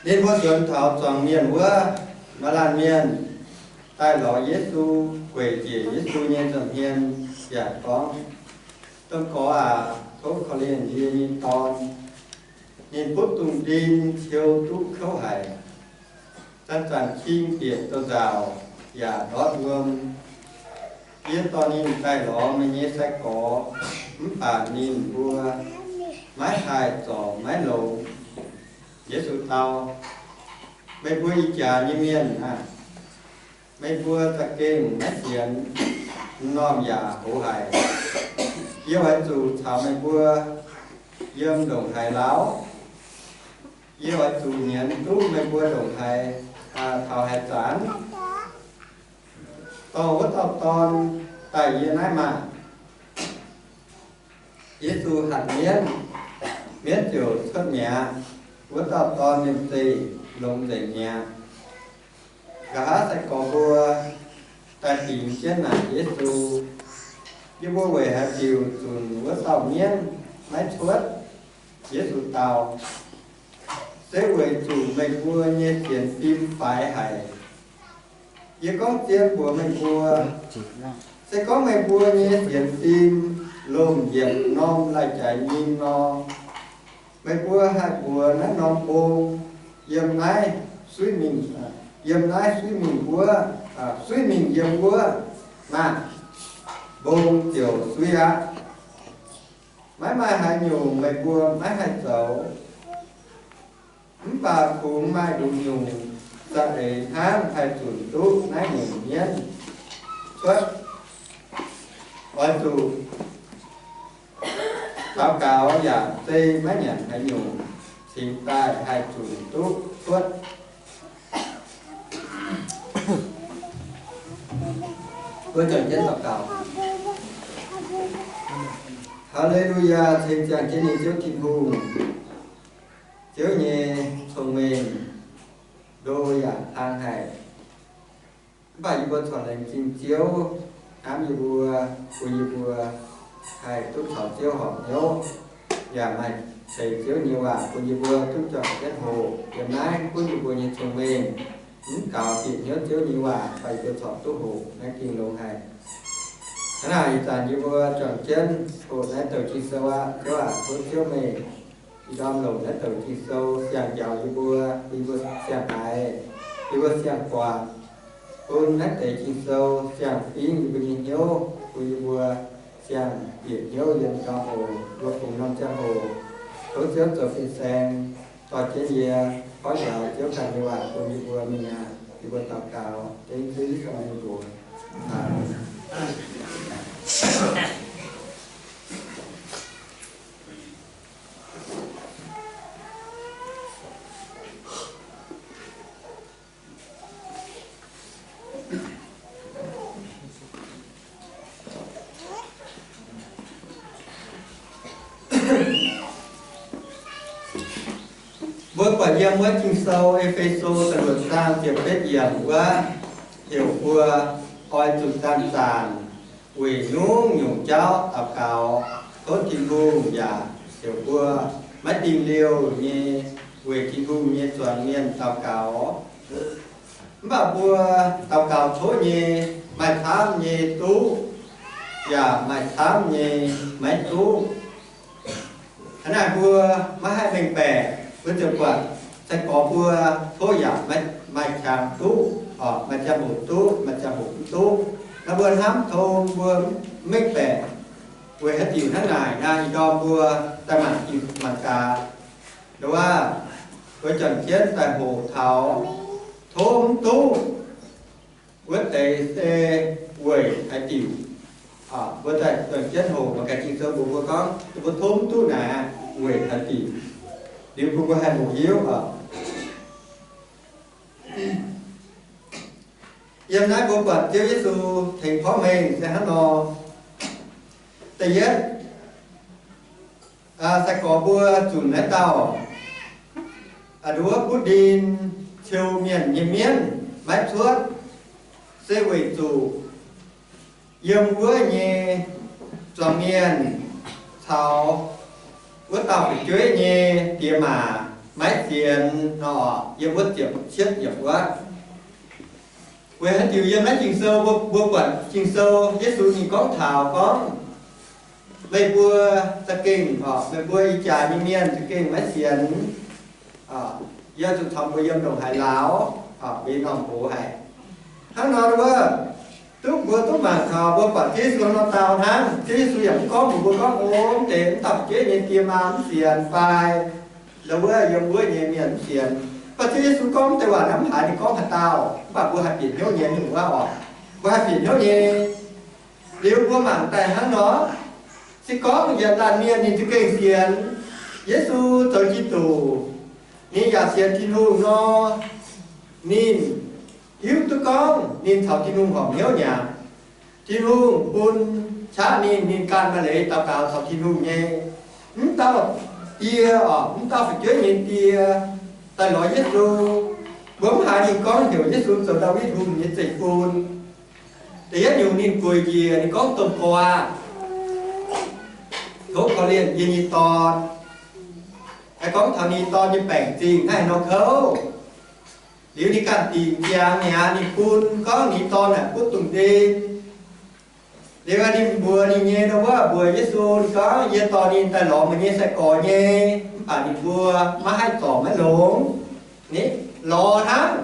Ninh mbuo nzuonx taux zuangx mienh wuov, maaih laanh mienh daaih lorz Yesu, gueic njiec Yesu nyei nza'hmien yaac gorngv, Domh Gorx aac, tov korv-lienh yie nyei dorn. Ninh butv dungz ndin, ciou duqv kouv haic. Zanc-zanc king bieqc douz-nzauc yaac ndortv wuom. Yie dorh ninh daaih lorz meih nyei sai-gorx, mv baac ninh mbuo maiv haih zorc maiv longx. Yesu dau, Meih mbuo ih jaax nyei mienh aah! Meih mbuo za'gengh maiv sienx, m'normh yaac hoz haic. Yie oix zuqc caux meih mbuo yiem ndongc haaix lauh? Yie oix zuqc nyienz duqv meih mbuo ndongc haaix, taux haaix zanc? Dorh wuov dauh dorn daaih yie naaiv maah! Yesu hatc mienv, mienv ziouc cuotv mi'aqv. Wuov dauh dorn nyei zeih longx nzengc mi'aqv. Nqa'haav sai-gorx mbuo daaih dingx jienv naaic Yesu, Yie mbuo weic haaix diuc zunc wuov dauh mienv maiv cuotv? Yesu dau, Se weic zuqc meih mbuo nyei sienx fim faix haic. Yie gorngv zien mbuox meih mbuo, se gorngv meih mbuo nyei sienx fim lomh njiec norm lai-jaaix nyim nor, meih mbuo haih mbuox naaiv norm mbong, Yiem naaiv suiv mingh, yiem naaiv suiv mingh wuov, suiv mingh yiem wuov, maah! Mbong ziouc suiv aqv. Maiv maaih haaix nyungc meih mbuo maiv haih zoux. Mv baac kungx maaih lungh nyungc za'eix hnangv haih zunc duqv naaiv nyungc mienv cuotv. Oix zuqc daux gaux yaac zei maiv nyanc haaix nyungc, cingx daaih haih zunc duqv cuotv. Mbuo juangc jienv daux gaux. Haa^le^lu^yaa, ceng ziangh jienv nyei Ziouv Tin-Hungh. Ziouv nyei cong-mengh ndo yaac hlang haic. Mv baac yie mbuo corc laengz zingh Ziouv hnamv yie mbuo, bun yie mbuo haih duqv caux Ziouv horpc hnyouv, yaac maaih ceix Ziouv nyei waac bun yie mbuo duqv juangc jienv hoqc. Yiem naaiv gunv yie mbuo nyei cong-mengh mv gaux bieqc hnyouv Ziouv nyei waac, baac yie mbuo corc duqv hoqc naaiv ging longx haic. Hnangv naaic ih zanc yie mbuo juangc jienv hoqc naaiv douc Ging-Sou aqv. Ziouv aac, tov Ziouv meih ih ndorm longc naaiv douc Ging-Sou siang-njaaux yie mbuo, bun yie mbuo siang-haiz, yie mbuo siang-buatc, bun naaiv deix Ging-Sou siang-fingv yie mbuo nyei hnyouv, bun yie mbuo siang-bieqc hnyouv yiem gauh oc. Mbuo fungx norm ziangh hoc tov Ziouv zoux fin-saeng dorh jienv yie, gorngv njaaux Ziouv ganh nyei waac bun yie mbuo mingh aqv. Yie mbuo daux gaux dengv Ziouv Yesu nyei mbuox. Aamen. Mbuo buatc yiem wuov Ging-Sou E^fe^so da'luoqc zaang ziepc betv yiemc wuov, heuc mbuo oix zuqc zanc-zanc weic nyungc-nyungc jauv daux gaux, tov Tin-Hungh yaac heuc mbuo maiv dingh liouh nyei weic Tin-Hungh nyei zuangx mienh daux gaux. Mv baac mbuo daux gaux tov nyei, maaih camv nyei duqv, yaac maaih camv nyei maiv duqv. Hnangv naaic mbuo maiv haih mengh baeqc, mbuo ziouc buatc sai-gorx mbuo tov yaac maaih qangx duqv, maaih ziangh hoc duqv, maaih ziangh hoc mv duqv. Naaiv mbuo hnamv tong mbuo mv mengh baeqc. Weic haaix diuc hnangv naaic naaic, ih ndorm mbuo daaih mangc gaax, nduov, mbuo juangc jienv daaih hoqc taux tov mv duqv wuov deix se weic haaix diuc. Mbuo daaih juangc jienv hoqc mangc gaax Ging-Sou mbuox mbuo gorngv mbuo tov mv duqv naaic weic haaix diuc. Liuz bun mbuo haih hoqc hiuv oc. Yiem naaiv mbuo buatc Ziouv Yesu tengx porv mengh se hnangv nor. Da'yietv, sai-gorx mbuo zunc naaiv dauh nduov butv ndin ciou mienh nyei mienv maiv cuotv, se weic zuqc yiem wuov nyei zuangx mienh caux wuov dauh fu'jueiv nyei diex maac maiv sienx nor, yiem wuov ziepc cietv yiemc wuov. Weic haaix diuc yiem naaiv Ging-Sou, mbuo, mbuo buatc Ging-Sou Yesu ninh gorngv taux gorngv, meih mbuo za'gengh, meih mbuo ih jaax nyei mienh za'gengh maiv sienx. Yie zuqc caux mbuo yiem ndongc haaix lauz, mbuo nyei norm hoc haic. Hnangv nor wuov, duqv mbuo duqv mangc taux mbuo buatc Ziouv Yesu nor dau hnangv. Ziouv Yesu yaac mv gorngv mbuox mbuo gorngv, O, mv deix mv dauh fu'jueiv nyei die maa mv sienx fai, wuov yiem wuov nyei mienh mv sienx. Mv baac Ziouv Yesu gorngv mv deix waac naaiv mv haiz ninh gorngv haaix dauh, mv baac mbuo haih bieqc hnyouv nyei, ninh wuov oc, mbuo haih bieqc hnyouv nyei. Liuz mbuo mangc daaih hnangv nor, se gorngv yietc laanh mienh ninh za'gengh sienx Yesu zoux Giduc, ninh yaac sienx Tin-Hungh nor, ninh hiuv duqv gorngv ninh caux Tin-Hungh horpc hnyouv nyanc. Tin-Hungh bun qaqv ninh, ninh ganh maaih leiz daux gaux caux Tin-Hungh nyei. Mv dauh die oc, mv dauh fu'jueiv nyei die daaih lorz Yesu. Mbuo mv haiz ninh gorngv heuc Yesu zoux Ndaawitv Hungh nyei zeiv-fun. Da'yietv nyungc ninh gueic njiec, ninh gorngv, Domh Gorx aah, tov korv-lienh yie nyei dorn. Aengx gorngv taux ninh dorn nyei baengc zingh naaiv haaix nor kouv. Liuz ninh ganh dingc ziangx mi'aqv, ninh bun gorngv ninh dorn naaic butv dungh ndin. Liuz ninh mbuox ninh nyei ndau wuov, mbuox Yesu, ninh gorngv, Yie dorh ninh daaih lorz meih nyei sai-gorx nyei. Mv baac ninh mbuo maiv haih zorc, maiv longx. Ninh lorz hnangv,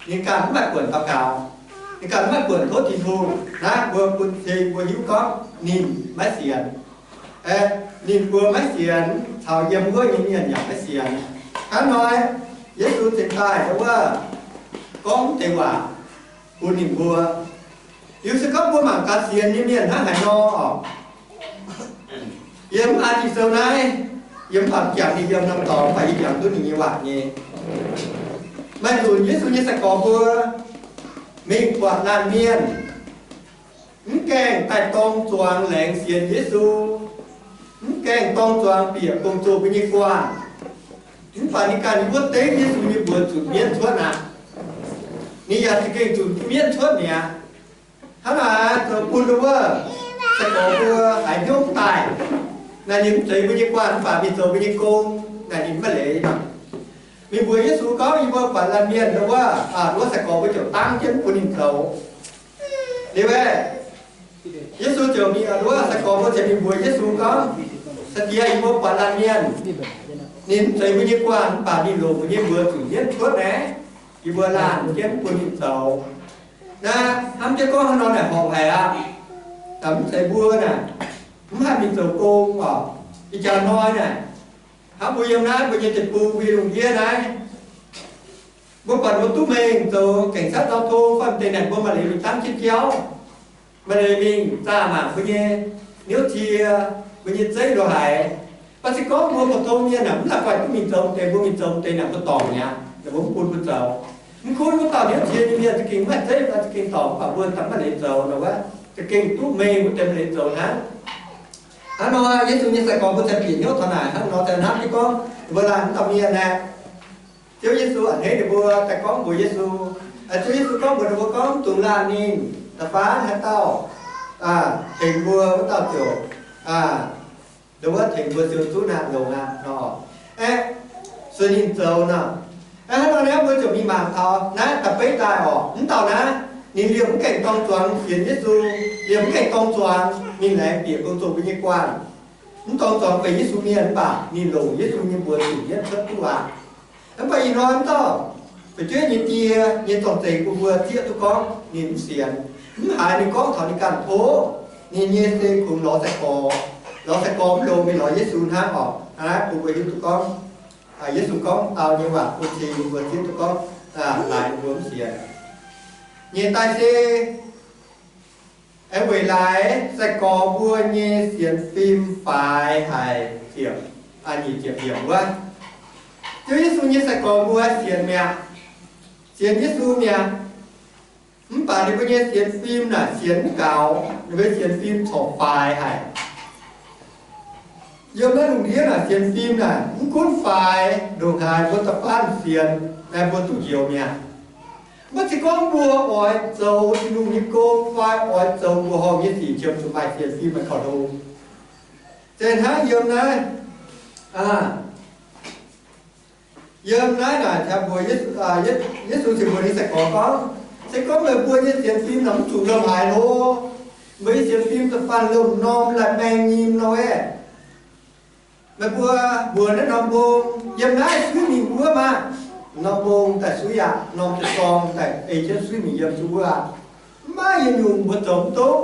ninh ganh mv maaih buonc daux gaux, ninh ganh mv maaih buonc tov Tin-Hungh. Naaiv mbuo bun cing mbuo hiuv gorngv ninh maiv sienx. Ninh mbuo maiv sienx, caux yiem wuov nyei mienh yaac maiv sienx. Hnangv nor, Yesu cingx daaih ndau wuov gorngv deix waac bun ninh mbuo. Liuz se gorngv mbuo mangc gaax sienx nyei mienh hnangv haaix nor oc. Yiem aa Ging-Sou naaiv, yiem mv baac jangx ninh yiem norm dorngx, mv baac yie jangx duqv ninh nyei waac nyei. Maaih nzunc Yesu nyei sai-gorx mbuo mingh buatc laanh mienh mv gaengh daaih dorng zuangx laengz sienx Yesu, mv gaengh dorng zuangx bieqc gong-zoh mbuo nyei guanh. Mv baac ninh ganh yiem wuov dengv Yesu nyei mbuox zunc mienv cuotv aqv. Ninh yaac za'gengh zunc mienv cuotv mi'aqv. Hnangv naaic zoux bun wuov sai-gorx mbuo haiz hnyouv daaih. Naaic ninh mv zeiz mbuo nyei guanh, mv baac mingh zoux mbuo nyei gong. Naaic ninh maiv leiz nor. Ninh mbuox Yesu gorngv, Yie mbuo buatc laanh mienh ndau wuov, wuov sai-gorx mbuo ziouc dangv jienv bun ninh zoux. Liuz aeqv, Yesu ziouc mingh, wuov sai-gorx mbuo ziouc mingh mbuox Yesu gorngv, Saa-Diex, yie mbuo buatc laanh mienh, ninh mv zeiz mbuo nyei guanh, mv baac ninh longc mbuo nyei mbuox zunc mienv cuotv naaiv, yie mbuo laanh jienv bun ninh zoux. Naaiv hnamv jienv gorngv haaix nor naaic horpc haic aqv. Mv zeiz mbuo naaic mv haih mingh zoux gong oc. Ih jaax hnoi naaic, hnangv mbuo yiem naaiv mbuo nyei deic-bung, mbuo lungh ndiev naaiv, mbuo buatc mbuo duqv mengh zoux cảnh sát giao thông fai m'deix naaic, mbuo maaih leiz mingh dangv jienv jauv, maaih leiz mingh zaah mangc mbuo nyei niouv cie, mbuo nyei zeiv lo haic. Mv baac se gorngv mbuo phổ thông mienh naaic, mv la'guaih duqv mingh zoux deix, mbuo mingh zoux deix naaic mbuo dorngc mi'aqv, mbuo mv bun mbuo zoux. Mv gunv wuov dauh niouv cie nyei mienh za'gengh maaih zeiv, mv baac za'gengh dorngc, mv baac mbuo daaih maiv leiz zoux nor wuov, za'gengh duqv mengh mbuo deix maaih leiz zoux hnangv. Hnangv nor, Yesu nyei sai-gorx mbuo ziouc bieqc hnyouv taux naaic hnangv nor, ziouc hnamv jienv gorngv, mbuo laanh mv dauh mienh aeqv, Ziouv Yesu a'hneiv ninh mbuo daaih gorngv mbuox Yesu, Ziouv Yesu gorngv mbuox ninh mbuo gorngv, Dungx laanh ninh da'faanh haaix dauh tengx mbuo, wuov dauh ziouc ndongc wuov tengx mbuo ziouc zuqv naaic longx aqv nor. Aeqv, sueih ninh zoux nor. Aeqv, hnangv nor naaiv mbuo ziouc mingh mangc taux naaiv da'beiv daaih oc. Mv dauh naaiv, ninh liemh mv gaengh dorng zuangx sienx Yesu, liemh mv gaengh dorng zuangx mingh laengz bieqc gong-zoh mbuo nyei guanh. Mv dorng zuangx benx Yesu mienh mv baac ninh longc Yesu nyei mbuox zunc mienv cuotv duqv aqv. Mv baac ih hnoi mv dauh fu'jueiv nyei die nyei zorng-zengx bun mbuo zieqv duqv gorngv ninh mv sienx. Mv haiz ninh gorngv taux ninh ganh tov ninh nyei se kungx lorz sai-gorx, lorz sai-gorx mv longx, mingh lorz Yesu hnangv oc. Hnangv naaiv bun mbuo hiuv duqv gorngv Yesu gorngv dau nyei waac bun cing mbuo zieqv duqv gorngv laaix ninh mbuo mv sienx. Nyeic daaih se weic laaix sai-gorx mbuo nyei sienx fim faix haic ziepc, nyic ziepc yiemc wuov. Ziouv Yesu nyei sai-gorx mbuo sienx mi'aqv, sienx Yesu mi'aqv. Mv baac ninh mbuo nyei sienx fim naaic sienx mv gaux, ninh mbuo sienx fim corc faix haic. Yiem naaiv lungh ndiev naaic sienx fim naaic mv gunv faix ndongc haaix mbuo da'faanh sienx, naaiv mbuo duqv njoux mi'aqv. Maiv zeiz gorngv mbuo oix zoux Tin-Hungh nyei gong fai oix zoux mbuoqc horngh nyei sic qiemx zuqc maaih sienx fim maaih korv-longx. Zinh hnangv yiem naaiv Yiem naaiv naaic mbuox Yesu, Yesu ziouc mbuox ninh sai-gorx gorngv, se gorngv meih mbuo nyei sienx fim naaic mv zuqc lomh haaix hlo, meih nyei sienx fim da'faanh lomh norm laaix maeng nyim nor aeqv, meih mbuo mbuox naaiv norm mbong, yiem naaiv suiv mingh wuov maah! Norm mbong daaih suiv aqv, norm jiez gorn daaih ei jienv suiv mingh yiem zuqc wuov aqv. Mv maaih yietc nyungc mbuo zoux mv duqv.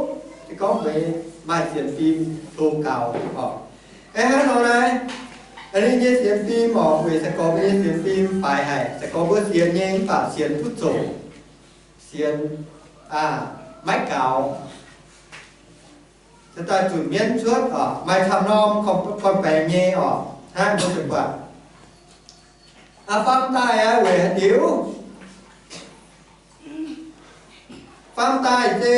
Se gorngv meih maaih sienx fim hlo gaux oc. Aeqv, hnangv nor naaiv, ninh nyei sienx fim oc, weic sai-gorx mbuo nyei sienx fim faix haic. Sai-gorx mbuo sienx nyei mv baac sienx duqv zoqc, sienx maiv gaux, daaih zunc mienv cuotv oc, maaih camv norm korn-baengx nyei oc, hnangv mbuo zuqc buatc. Faam daaih aqv weic haaix diuc? Faam daaih se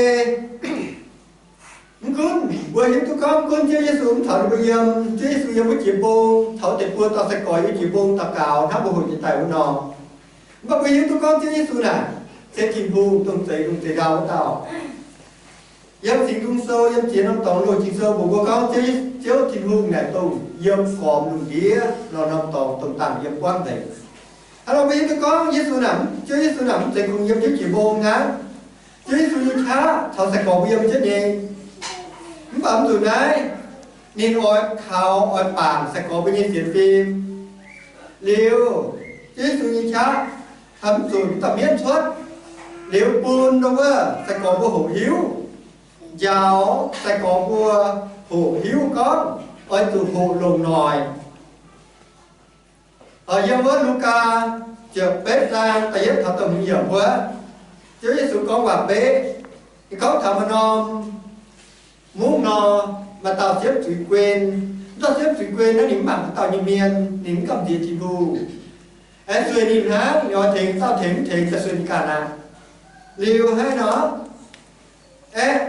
mv gunv mbuo hiuv duqv gorngv gunv Ziouv Yesu mv caux ninh mbuo yiem, Ziouv Yesu yiem wuov jiex mbong, taux deic-bung dorh sai-gorx yiem jiex mbong daux gaux hnangv mbuo hoqc jiez daaih wuov nor. Mv baac mbuo hiuv duqv gorngv Ziouv Yesu naaic se Tin-Hungh, dongh zeix lungh zeix ndau wuov dauh. Yiem Singx Nzung Sou, yiem ziex norm dorngx loz Ging-Sou mbuox mbuo gorngv Ziouv Tin-Hungh naaic dongh yiem gormx lungh ndiev norm-norm dorngx, dongh dangh yiem buangv nzengc. Hnangv nor mbuo hiuv duqv gorngv Yesu naaic, Ziouv Yesu naaic mv zeiz kungx yiem jienv jiex mbong hnangv. Ziouv Yesu nyei qaqv caux sai-gorx mbuo yiem jienv nyei. Mv baac mv zuqc naaiv, ninh oix kaux oix bangc sai-gorx mbuo nyei sienx fim. Liuz, Ziouv Yesu nyei qaqv haih mv zunc dauh mienv cuotv, liuz bun ndau wuov sai-gorx mbuo hoqc hiuv, njaaux sai-gorx mbuo hoqc hiuv gorngv oix zuqc hoqc longc noic. Yiem wuov Lugaa ziepc betv zaang da'yietv taux da'hmz yiemc wuov, Ziouv Yesu gorngv waac-beiv. Ninh gorngv taux maaih norm mungv nor, maaih dauh siemv zuiz guen. Wuov dauh siemv zuiz guen naaiv ninh mv mangc haaix dauh nyei mienh, ninh mv gamh nziex Tin-Hungh. Aengx sueih ninh hnangv, ninh oix tengx dauh tengx mv tengx, daaih sueih ninh ganh aqv. Liuz hnangv nor, aeqv,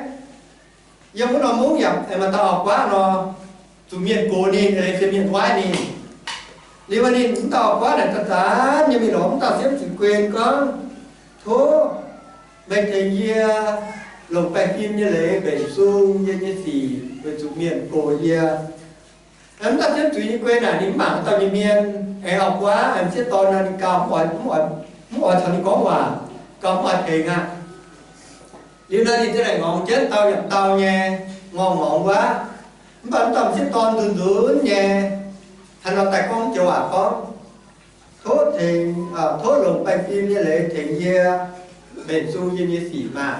yiem wuov norm mungv yaac maaih dauh auv-guaav nor, zuqc mienh gox ninh, eix leiz se mienh waaiv ninh. Liuz ninh mv dauh auv-guaav naaic zanc-zanc nyei mingh lorz wuov dauh siemv zuiz guen gorngv, Tov meih tengx yie longc baengh fim nyei leiz mbenc sung yie nyei sic weic zuqc mienh gox yie. Wuov dauh siemv zuiz nyei guen naaic ninh mv mangc haaix dauh nyei mienh, aengx auv-guaav, aengx m'sieqv dorn nor ninh gauh mv oix, mv oix caux ninh gorngv waac, gauh mv oix tengx aqv. Liuz nor ninh ziouc laengz ngorngx jienv dau yaac dau nyei, ngorngx ngorngx wuov. Mv baac wuov dauh m'sieqv dorn nzunc nzunc nyei, haaix nor daaih gorngv joux waac gorngv, Tov tengx, tov longc baengh fim nyei leiz tengx yie mbenc sung yie nyei sic maah!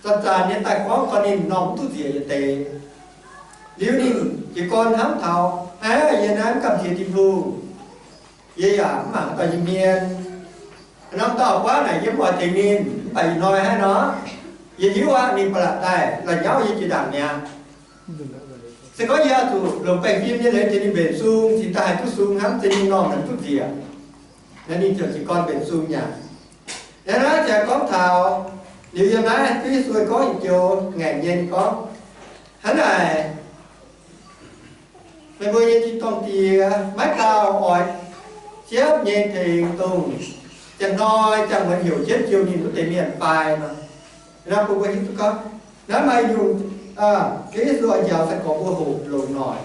Zanc-zanc nyei daaih gorngv dorh ninh norm mv duqv nziex yietc deix. Liuz ninh jiez gorn hnamv taux, Aav, yie naaiv mv gamh nziex Tin-Hungh. Yie yaac mv mangc haaix dauh nyei mienh. Norm dauh auv-guaav naaic yie mv oix tengx ninh, mv baac ih hnoi hnangv nor, yie hiuv aqv, ninh ba'laqc daaih la'nyauv yie jiex ndaangc mi'aqv. Se gorngv yie oix zuqc longc baengh fim nyei leiz tengx ninh mbenc sung, cingx daaih haih duqv sung hnangv, se ninh norm naaic mv duqv nziex. Naaiv ninh ziouc jiez gorn mbenc sung nyanc. Yiem naaiv ziouc gorngv taux, liuz yiem naaiv Ziouv Yesu gorngv yietc joux ngaengc nyei gorngv, hnangv naaic, meih mbuo nyei tin-dorngh Diex maiv gauh oix siepv nyei tengx dongh ziangh hnoi ziangh muonz heuc jienv jouh ninh wuov deix mienh fai nor. Naaiv bun mbuo hiuv duqv gorngv, naaiv maaih nyungc, Ziouv Yesu oix njaaux sai-gorx mbuo hoqc longc noic.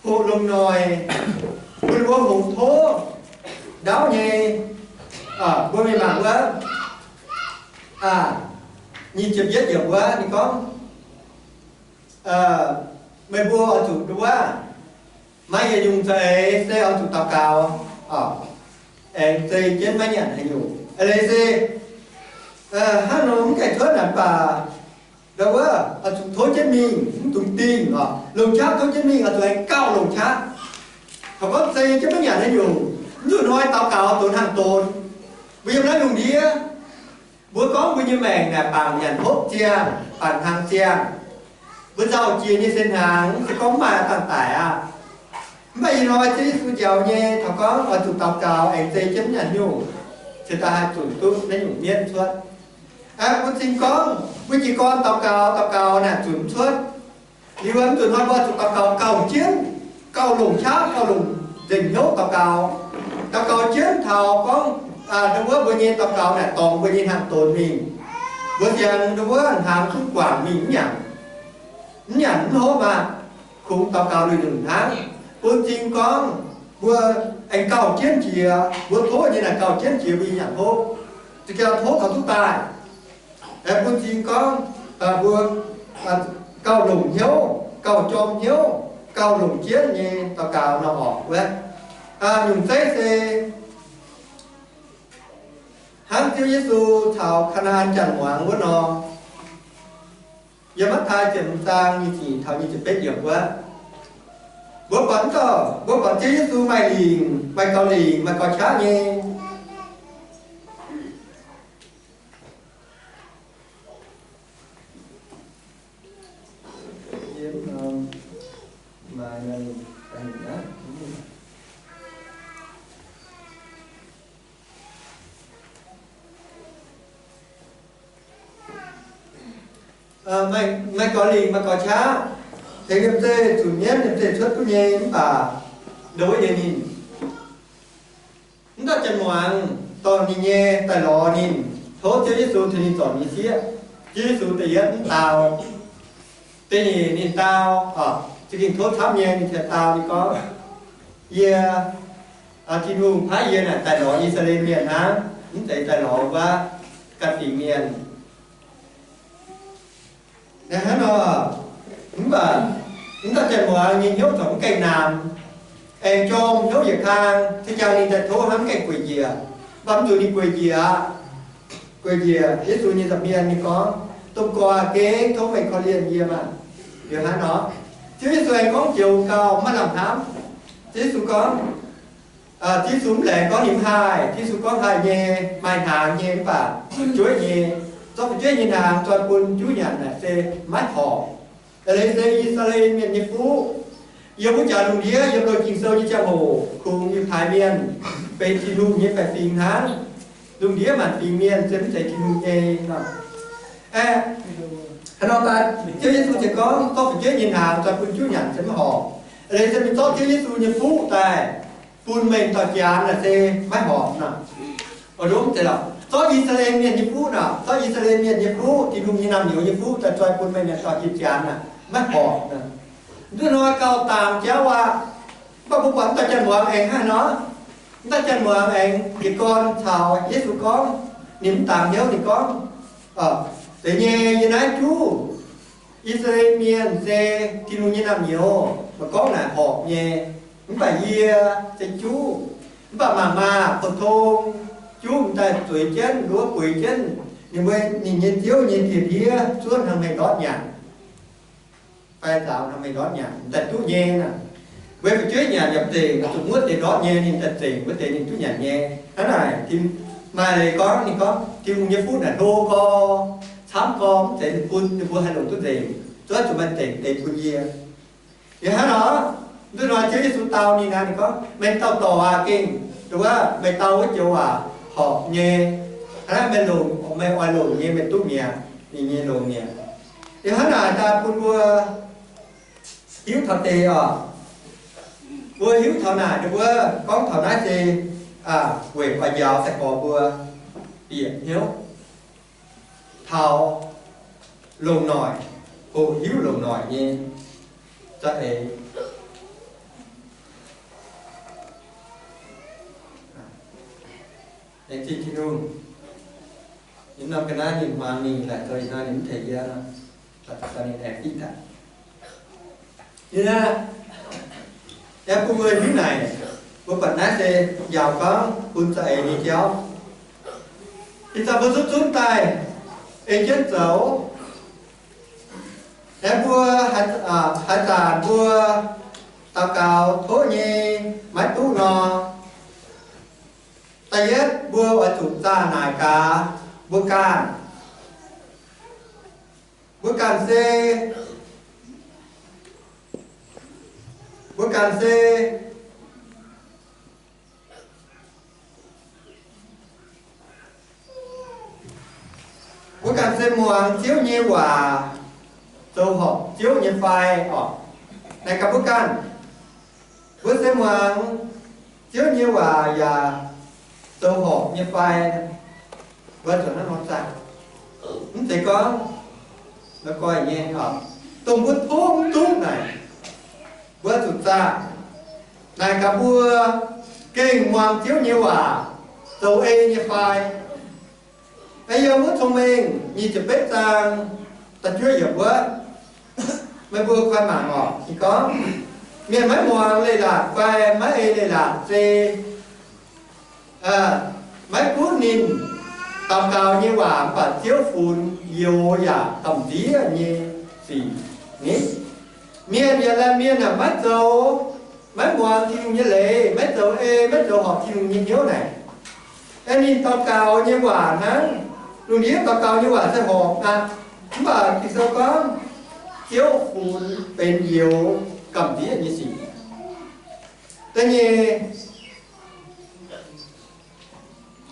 Hoqc longc noic, bun mbuo hngongx tov ndaauv nyei. Mbuo mingh mangc wuov, nyic ziepc yietv yiemc wuov ninh gorngv, meih mbuo oix zuqc nduov, maaih yietc nyungc za'eix se oix zuqc daux gaux, aengx zei jienv maiv nyanc haaix nyungc. Eix leiz se hnangv nor mv gaengh cuotv naaic mv baac ndau wuov oix zuqc tov jienv mingh, mv dungx dingh oc. Longc qaqv tov jienv mingh oix zuqc aengx gauh longc qaqv. Taux gorngv zei jienv maiv nyanc haaix nyungc, mv zuqc hnoi daux gaux donx hnangv donx. Mbuo yiem naaiv lungh ndiev, mbuo gorngv mbuo nyei maengc naaic bangc nyanc hopv ziangh, bangc hnaangx ziangh. Mbuo nzauh jiex nyei se hnaangx, se gorngv maaih dangh daic aqv. Mv baac ih hnoi Ziouv Yesu njaaux nyei taux gorngv oix zuqc daux gaux aengx zei jienv nyanc nyungc, cingx daaih haih zunc duqv naaiv nyungc mienv cuotv. Bun cing gorngv mbuo jiez gorn daux gaux, daux gaux naaic zunc mv cuotv. Liuz mv zuqc hnoi mbuo zuqc daux gaux gauh jienv, gauh longc qaqv, gauh longc nzengc hnyouv daux gaux. Daux gaux jienv taux gorngv, ndau wuov mbuo nyei daux gaux naaic dorngx mbuo nyei hnaangx donx mingh. Mbuo sienx ndau wuov hnaangx duqv guangc mingh mv nyanc, mv nyanc mv hopv maah, kungx daux gaux luic nzunc hnangv. Bun cing gorngv Mbuo aengx gauh jienv jiex, mbuo tov nyei naaic gauh jienv jiex mbuo nyei nyanc hopv. Za'gengh tov taux duqv daaih. Aengx bun cing gorngv mbuo gauh longc hnyouv, gauh jorm hnyouv, gauh longc jienv nyei daux gaux nor orqc wuov. Nyungc zeiv se hnangv Ziouv Yesu caux Kaa^naa^an Janx muangx wuov nor, yiem Matv^taai ziepc hmz zaang nyic ziepc taux nyic ziepc betv yiemc wuov, mbuo buatc, mbuo buatc Ziouv Yesu maaih lingc, maaih gaux lingc, maaih gaux qaqv nyei. Maaih gaux lingc, maaih gaux qaqv, tengx liemh zeih zunc mienv, liemh zeih cuotv duqv nyei, mv baac ndo wuov nyei ninh, mv dauh janx muangx dorh ninh nyei daaih lorz ninh, tov Ziouv Yesu tengx ninh zorc nyei sieqv. Ziouv Yesu da'yietv mv dau, da'nyeic ninh dau, za'gengh tov camv nyei, ninh ziouc dau, ninh gorngv, Yie, Tin-Hungh paaiv yie naaic daaih lorz I^saa^laa^en Mienh hnangv, mv zeiz daaih lorz wuov ganh fingx mienh. Hnangv nor, mv baac mv dauh janx muangx nyei hnyouv corc mv gaengh naamx, aengx jorm hnyouv yietc kang, za'gengh ninh daaih tov hnangv mv gaengh gueic njiec, mv baac mv zuqc ninh gueic njiec aqv. Gueic njiec Yesu nyei nza'hmien ninh gorngv, Domh Gorx, gengh tov meih korv-lienh yie maah! Liuz hnangv nor, Ziouv Yesu aengx gorngv joux gauh maiv lamh hnamv. Ziouv Yesu gorngv, Ziouv Yesu mv laengz gorngv ninh mv haih. Ziouv Yesu gorngv, Haih nyei, maaih hnaangx nyei mv baac fu'jueiv nyei, zorqv fu'jueiv nyei hnaangx zoih bun juv nyanc naaic se maiv horpc. Eix leiz se I^saa^laa^en Mienh nyei fuqv, yiem wuov jaax lungh ndiev, yiem loz Ging-Sou nyei ziangh hoc kungx Yiutai Mienh benx Tin-Hungh nyei baeqc fingx hnangv. Lungh ndiev maanc fingx mienh se mv zeiz Tin-Hungh nyei nor. Hnangv nor daaih Ziouv Yesu ziouc gorngv, Zorqv fu'jueiv nyei hnaangx zoih bun juv nyanc se maiv horpc. Eix leiz se mingh zorqv Ziouv Yesu nyei fuqv daaih bun meih dauh janx naaic se maiv horpc nor. Ov, mv zeiz lorqc. Zorqv I^saa^laa^en Mienh nyei fuqv nor, zorqv I^saa^laa^en Mienh nyei fuqv, Tin-Hungh nyei naamh nyouz nyei fuqv daaih zoih bun meih mienh dauh jiex janx naaic maiv horpc nor. Mv duqv hnoi gauh dangx jauv aqv. Mv baac mbuo buatc mv dauh janx muangx aengx hnangv nor. Mv dauh janx muangx aengx jiez gorn caux Yesu gorngv, ninh mv dangx hnyouv ninh gorngv, Zeiz nyei, yie naaiv juv I^saa^laa^en Mienh se Tin-Hungh nyei naamh nyouz, maiv gorngv naaic horpc nyei. Mv baac yie se juv, mv baac mangc maah, pou-tong juv m'daaih zueiz jienv, nduov bueix jienv ninh mbuo, ninh nyei ziouv nyei dieh ndiev zuov hnangv hmei ndortv nyanc, fai nzaaux hnangv hmei ndortv nyanc, m'daaih duqv nyei naaic. Mbuo fu'jueiv nyanc yaac zengc, zuqc wuov deix ndortv nyei ninh daaih zengc, wuov deix ninh duqv nyanc nyei. Hnangv naaic, maaih leiz gorngv, ninh gorngv Tin-Hungh nyei fuqv naaic hlo gorx, camv gorx, mv zeiz ninh bun ninh mbuo haih longc duqv nzengc, zuov zuqc maaih dengc deix bun yie. Yie hnangv nor, mv duqv nor Ziouv Yesu dau ninh aqv, ninh gorngv, Meih dauh dorc aac, gengh dongh wuov meih dau wuov joux waac horpc nyei. Hnangv naaiv meih longc, meih oix longc nyei meih duqv mi'aqv, ninh nyei longx mi'aqv. Yie hnangv naaic daaih bun mbuo hiuv taux deix oc. Mbuo hiuv taux naaic, ninh mbuo gorngv taux naaiv se weic oix njaaux sai-gorx mbuo bieqc hnyouv taux longc noic, hoqc hiuv longc noic nyei za'eix. Laengz zingh Tin-Hungh. Yiem norm ga'naaiv ninh hmuangx ninh laaic zoux ih hnoi ninh mv tengx yie nor, ninh aengx diqv daaih. Yie naaiv, yie bun mbuo hiuv naaic, mbuo buatc naaiv se njaaux gorngv bun za'eix nyei jauv. Ih zanc mbuo zunv zunv daaih ei jienv zoux. Aengx mbuo haaix zanc mbuo daux gaux tov nyei maiv duqv nor, da'yietv mbuo oix zuqc zaah naaic gaax mbuo ganh. Mbuo ganh se, mbuo ganh se, mbuo ganh se muangx Ziouv nyei waac, zoux horpc Ziouv nyei fai orqc? Naaic gaax mbuo ganh, mbuo se muangx Ziouv nyei waac yaac zoux horpc nyei fai? Mbuo zuqc hnangv nor zaah. Mv zeiz gorngv la'guaih nyei, dongh mbuo tov mv duqv naaic, mbuo zuqc zaah. Naaic gaax mbuo, gengh muangx Ziouv nyei waac zoux ei nyei fai? Yiem wuov Cong-Mengh nyic ziepc betv zaang da'juov yiemc wuov, meih mbuo koi mangc oc. Ninh gorngv, mienh maiv muangx leiz-latc fai maiv ei leiz-latc se maiv gunv ninh daux gaux nyei waac mv baac Ziouv funx youx yaac gamh nziev nyei sic ni. Mienh yaac laanh mienh aah, maiv zoux, maiv muangx Tin-Hungh nyei leiz, maiv zoux ei, maiv zoux horpc Tin-Hungh nyei hnyouv naaic, aeqv, ninh daux gaux nyei waac hnangv. Lungh ndiev daux gaux nyei waac se horpc aqv, mv baac Ging-Sou gorngv Ziouv funx benx youx gamh nziev nyei sic. Da'nyeic,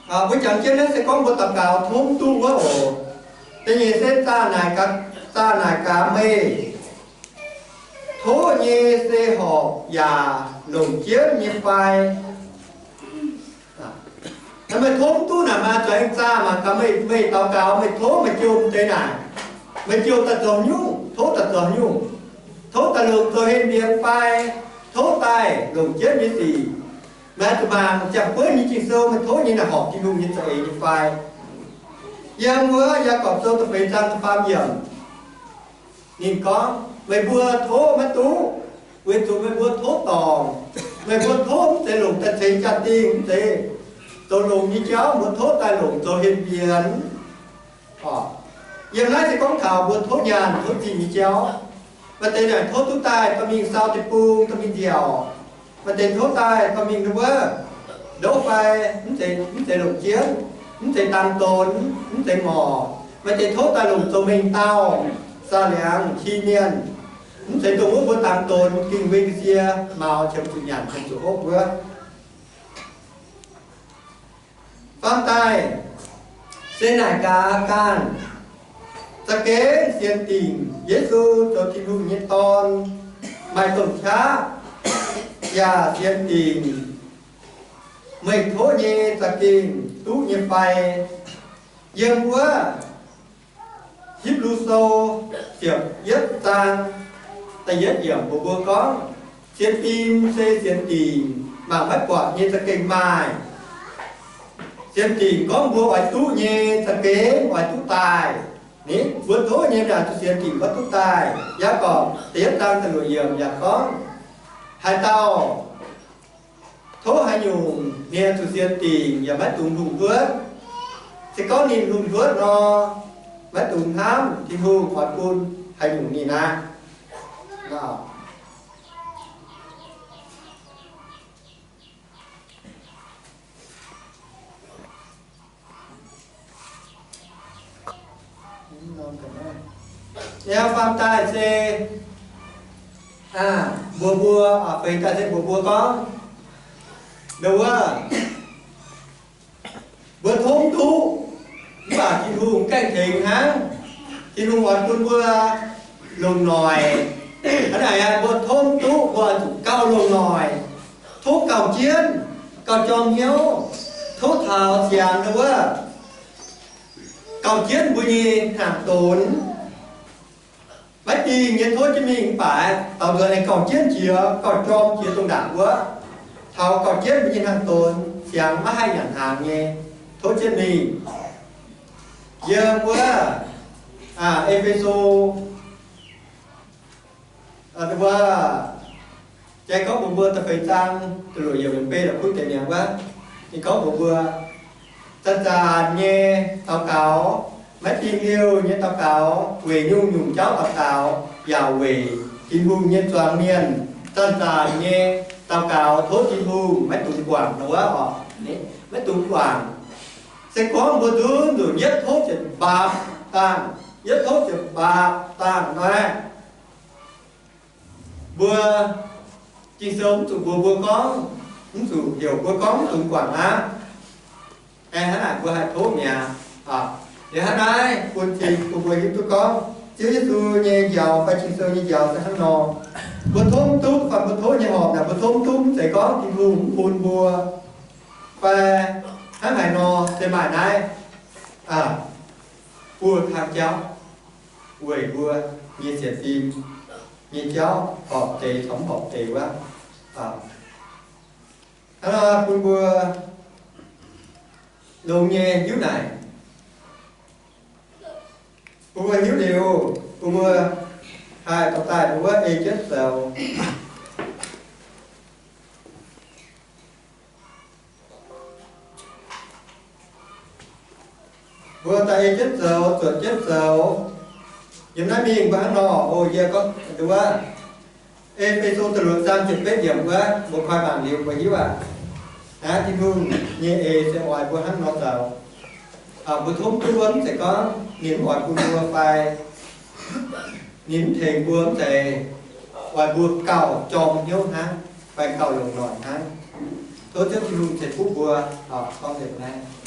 mbuo jangx jienv naaiv se gorngv mbuo daux gaux tov mv duqv wuov oc. Da'nyeic se zaah naaic gaax, zaah naaic gaax meih, tov nyei se horpc yaac longc jienv nyei fai? Meih tov mv duqv naaic, maaih zuqc aengx zaah mangc gaax meih, meih daux gaux, meih tov meih jouh deix naaic, meih jouh daaih zoux nyungc, tov daaih zoux nyungc, tov daaih longc zoux henh mbienx fai tov daaih longc jienv nyei sic. Meih zuqc mangc ziangh buonv nyei Ging-Sou, meih tov nyei naaic horpc Tin-Hungh nyei za'eix nyei fai. Yiem wuov Yaagorpc Sou da'feix zaang da'faam yiemc, ninh gorngv, meih mbuo tov maiv duqv, weic zuqc meih mbuo tov dorngc. Meih mbuo tov mv zeiz longc daaih ceix jaa-dingh, mv zeiz zoux longx nyei jauv, mbuo tov daaih longc zoux henh mbienx. Yiem naaiv se gorngv taux mbuo tov nyaanh tov zingh nyei jauv. Maaih deix naaic tov duqv daaih dorh mingh sau deic-bung, dorh mingh nziaauc. Maaih deix tov daaih dorh mingh wuov ndouv fai mv zeiz, mv zeiz longc jienv, mv zeiz dangx donx, mv zeiz ngorc. Maaih deix tov daaih longc zoux mengh dauh, saah liangx, ki mienh. Mv zeiz dongh wuov mbuo dangx donx, ging wei ga'sie, maux qiemx zuqc nyanc, qiemx zuqc hopv wuov. Faam daaih se naaic gaax ganh, za'gengh sienx dingc Yesu zoux Tin-Hungh nyei Dorn, maaih domh qaqv, yaac sienx dingc meih tov nyei za'gengh duqv nyei fai. Yiem wuov Hipv^lu Sou ziepc yietv zaang da'yietv yiemc mbuox mbuo gorngv, sienx fim se sienx dingc mangc maiv buatc nyei za'gengh maaih. Sienx dingc gorngv mbuo oix duqv nyei za'gengh oix duqv daaih. Ni, mbuo tov nyei naaic zuqc sienx dingc maiv duqv daaih. Yaagorpc da'yietv zaang da'luoqc yiemc yaac gorngv, haaix dauh tov haaix nyungc ninh zuqc sienx dingc yaac maiv dungx hungh hluotv. Se gorngv ninh hungh hluotv nor, maiv dungx hnamv Tin-Hungh oix bun haaix nyungc ninh aqv. Yiem faam daaih se mbuox mbuo, feix daaih se mbuox mbuo gorngv, nduov, mbuo tov mv duqv, mv baac Tin-Hungh gaengh tengx hnangv. Tin-Hungh oix bun mbuo longc noic. Hnangv naaic, mbuo tov mv duqv, mbuo oix zuqc gauh longc noic, tov gauh jienv, gauh jorm hnyouv, tov taux siangx wuov, gauh jienv mbuo nyei hnaangx donx. Maiv dingh nyei tov jienv mingh mv baac taux nzuonx aengx gauh jienv jiex, gauh jorm jiex dongh ndaangc wuov. Taux gauh jienv mbuo nyei hnaangx donx, siangx maiv haih nyanc hnaangx nyei, tov jienv mingh. Yiem wuov E^fe^so, wuov, jai gorngv mbuox mbuo da'feix zaang da'luoqc yiemc yiemc bei la'kuqv deix mi'aqv wuov, ninh gorngv mbuox mbuo, zanc-zanc nyei daux gaux, maiv dingh liouh nyei daux gaux, weic nyungc-nyungc jauv daux gaux, yaac weic Tin-Hungh nyei zuangx mienh zanc-zanc nyei daux gaux tov Tin-Hungh maiv dungx guangc nor wuov oc. Maiv dungx guangc. Se gorngv mbuo nduqc nduqc yietv tov ziepc mbaac dangh, yietv tov ziepc mbaac dangh naaiv, mbuo Ging-Sou mv zuqc mbuox mbuo gorngv, mv zuqc heuc mbuo gorngv mv dungx guangc aqv. Aengx hnangv naaic mbuo haih tov mi'aqv. Liuz hnangv naaiv bun cing bun mbuo hiuv duqv gorngv Ziouv Yesu nyei njaaux fai Ging-Sou nyei njaaux se hnangv nor. Mbuo tov mv duqv fai mbuo tov nyei horpc naaic mbuo tov mv duqv, mv zeiz gorngv Tin-Hungh mv bun mbuo fai hnangv haaix nor, se maaih naaiv buo kang jauv weic mbuo nyei sienx fim nyei jauv horpc deix caux mv horpc deix wuov. Hnangv naaiv bun mbuo longx nyei hiuv naaic, bun mbuo hiuv liuz, bun mbuo haih dorh daaih mbuo ei jienv zoux. Mbuo daaih ei jienv zoux, zuotc jienv zoux. Yiem naaiv mingh mbuo hnangv nor, o, yie gorngv nduov, E^fe^so da'luoqc zaang ziepc betv yiemc wuov, mbuo koi mangc liuz mbuo hiuv aqv. Naaiv Tin-Hungh nyei eix se oix mbuo hnangv nor zoux. Mbuo tov duqv wuov mv zeiz gorngv ninh mv oix bun mbuo fai ninh mv tengx mbuo, mv zeiz, oix mbuo gauh jorm hnyouv hnangv fai gauh longc noic hnangv. Tov Ziouv Tin-Hungh ceix fuqv mbuo. Gorngv nzengc naaiv.